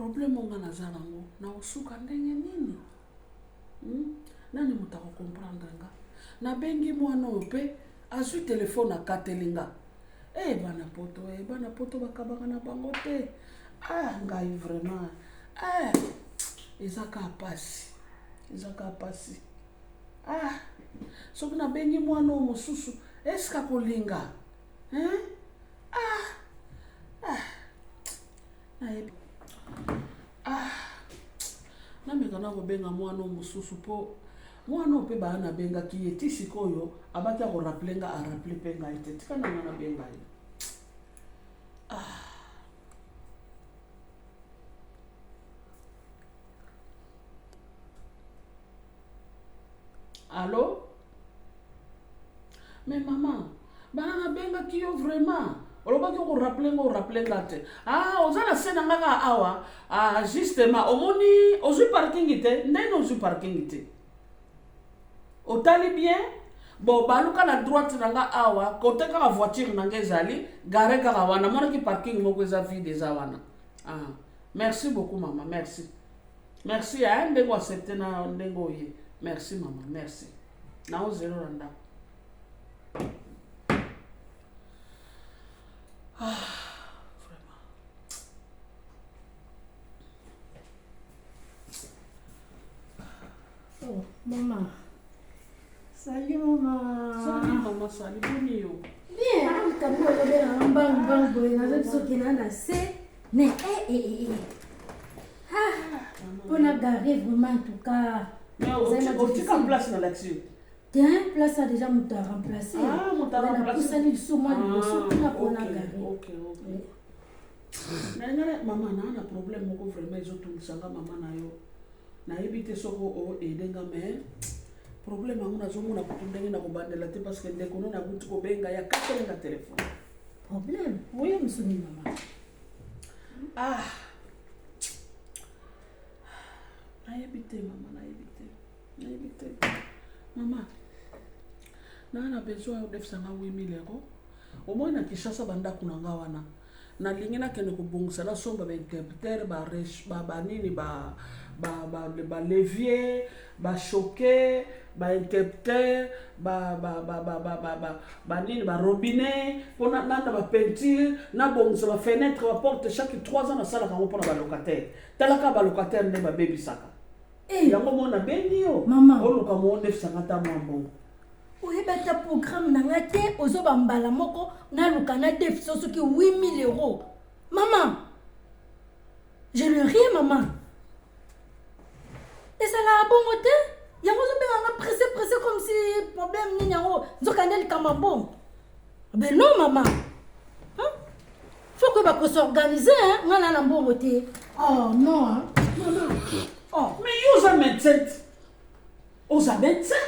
Problème oyo nga naza nango nakosuka ndenge nini? Hmm? Nani moto akocomprendre nga? Nabengi mwana oyo mpe azwi telefone akateli nga. Eh bana poto, eh bana poto bakabaka na bango te. Ah ngai vraiment. Ah eza kaka pasi. Eza kaka pasi. Ah soki nabengi mwana oyo mosusu eske akolinga? Hein? Ah ah nayebi ah nameka na kobenga mwana oyo mosusu mpo mwana oyo mpe baya nabengaki ye ti sikoyo abaki akoraple nga araple mpe ngai te tika na nga nabenga ye ah. Allo? Mais maman, bana nabengaki yo vraiment. olobaki okorappele nga orappele nga te ah oza na se na nga kaka awa ah justement omoni ozwi parking te ndenge ozwi parking te otali bien bon baluka na droite na nga awa kote kaka voiture na nga ezali gare kaka wana monaki parking moko eza vide eza wana ah merci beaucoup mama merci Merci hein ndenge o accepte na ndenge oye. Merci maman, merci. Na ozelo na ndako. Ah, vraiment. Oh, maman. Salut maman. Salut maman, salut boni yo. Bien, likambo olobela mbangu mbangu boye nazo biso kena na se mais eh eh eh. eh. Ah, mpona gare vraiment en tout cas. Mais otika place na lakisi yo. Te place a déjà moto a remplacer. Ah, moto a remplacer. Napusani lisusu mwa liboso ah, kuna mpona gare. OK, OK. Na nga mama na na problème moko vraiment ezotungisa nga mama na yo. Nayebi te soki o aider nga mais problème yango nazomona kutu ndenge na kobandela te parce que ndeko no nakuti kobenga ya kateli nga telefone. Problème? Oyo mosusu nini mama? Ah. Nayebi te mama, nayebi te. Nayebi te. Mama, naa na besoin odefisa nga 8000 euros. Omoni na Kinshasa bandako na nga wana. Nalingi nakende kobongisa nasomba ba interrupteur ba ba ba nini ba ba ba ba levier ba choquer ba interrupteur ba ba ba ba ba ba ba ba nini ba robinet mpo nanda ba peinture nabongisa ba fenêtre ba porte chaque 3 ans nasalaka yango mpona ba locataire talaka ba locataire nde babebisaka eh. yango mona bengi yo oluka mo odefisaka ata mwa mbongo oyebi ata programme na nga te ozoba mbala moko naluka na defiso soki 8000 euros mama je ne rien mama ezalaka bongo te yango ozobenga nga presse presse comme si problème nini yango nzoka nde likambo ya mbongo ben non mama hein? faut koyeba kosorganize nga na na mbongo te oh non hein? mama oh. mais yo oza médecin Oza médecin?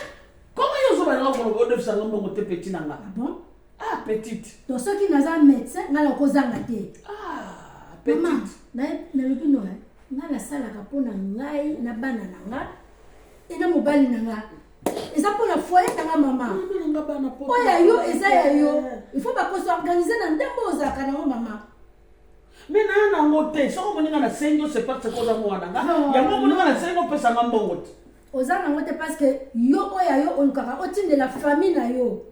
Comment yo ozoba nanga koloba odefisa nga mbongo te petit na nga? Ah bon? Ah petite. Donc soki naza médecin nga nakozanga te. Ah petite. Mama, nalobi no hein. Nga nasalaka mpo na ngai na bana na nga e na mobali na nga. Eza mpo na foyer na nga mama. Oyo ya yo eza ya yo. Il faut bakosorganize na ndambo ozalaka nango mama. Mais na nango te soki omoni nga nasengi yo c'est parce que oza mwana nga yango omoni nga nasengi opesa nga mbongo te oza nango te parce que yo oyo ya yo olukaka otindela famille na yo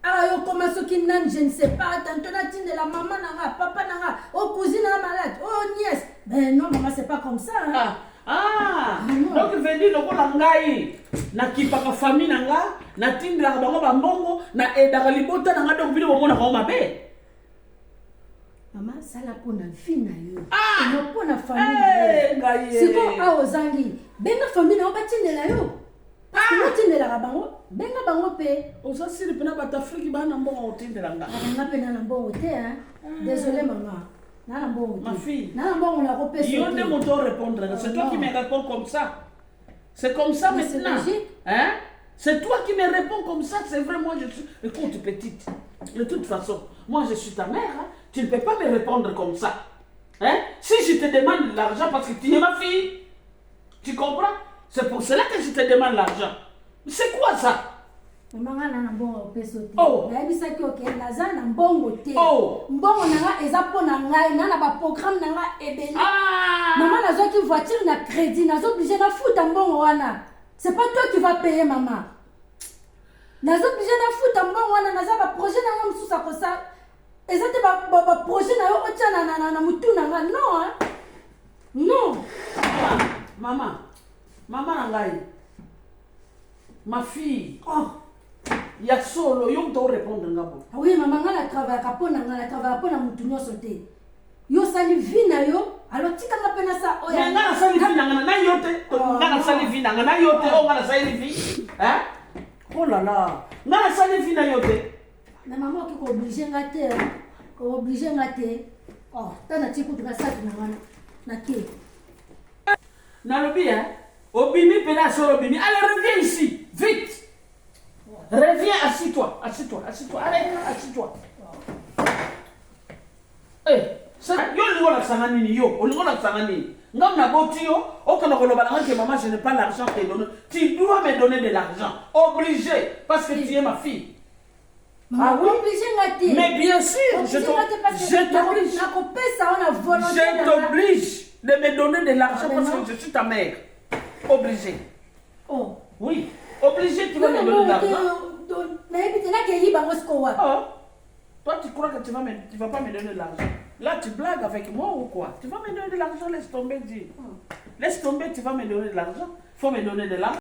awa yo okoma soki nani je ne sais pas tanto natindela mama na nga papa na nga o oh, cousine na malade o oh, nièce ben non mama c'est pas comme ça hein? ah. Ah, donc veut dire lokola ngai nakipaka famille na nga natindelaka bango bambongo na edaka libota na nga donc bino bomonaka ngo mabe Mama sala pona vie na yo. Ah! Eno pona famille na yo. Eh, Siko awa ozangi. Benga famille na yo batindela yo. Parce que ah! otindelaka bango, benga bango pe. Oza siri pena bato Afrique ba na mbongo otindela nga. Ah, nga pe na na mbongo te hein. Ah. Désolé maman. Na na mbongo te. Ma fille. Na na mbongo na kopesa. Yo nde moto répondre, c'est toi qui me réponds comme ça. C'est comme ça maintenant. Hein? C'est toi qui me réponds comme ça, c'est vrai, moi je suis... Écoute, petite, de toute façon, moi je suis ta mère, hein? tu ne peux pas me répondre comme ça. Hein? Si je te demande l'argent parce que tu es ma fille, tu comprends C'est pour cela que je te demande l'argent. C'est quoi ça? Mama, nga na mbongo opesa te. Oh. Nayebisaki oke naza na mbongo te. Oh. Mbongo na nga eza mpo na ngai, na baprogramme na nga ebele. Ah! Mama, nazwaki voiture na crédit, naza obligé nafuta mbongo wana. C'est pas toi qui va payer, mama. Naza obligé nafuta mbongo wana, naza baprojet na nga mosusu akosala. Eza te baprojet na yo otya na motu na nga, non, hein? Non. Mama, mama na ngai, ma fille. Oh. Ya solo, yo moto orépondre nga bo? Oui mama, nga na travaillaka mpo na nga, na travaillaka mpo na motu nyonso te. Yo osali vie na yo, alors tikanga mpe nasa oyo. Mais nga nasali vie na nga na yo te. Oh, Nga nasali vie na nga na yo te. Oyo nga nasali vie, hein? Oh là là, nga nasali vie na yo te. Na mama, oki koobliger nga te, koobliger nga te. Oh, ta natie kutu na saki na nga, nake. Nalobi, hein, obimi mpena solo, obimi. Allez, reviens ici vite, reviens, assis-toi, assis-toi, assis-toi, allez, assis-toi. Eh, yo olingi olakisanga nini? Yo olingi olakisanga nini? Ngam naboti yo, okende koloba na nga ke mama, je n'ai pas l'argent te donner. Tu dois me donner de l'argent, obligé, parce que tu es ma fille. Ah oui? Obligé nga te. Mais bien sûr, je t'oblige. Nakopesa wana volonté. Je t'oblige de me donner de l'argent Ah, parce non. que je suis ta mère. Obligé. Oh. Oui, obligé, tu vas me donner de l'argent. Nayebi te, nakeyiba yango siko wapi? Oh. Toi, tu crois que tu vas pas me donner de l'argent? Là, tu blagues avec moi ou quoi? Tu vas me donner de l'argent, laisse tomber, dis. Laisse tomber, tu vas me donner de l'argent. Faut me donner de l'argent.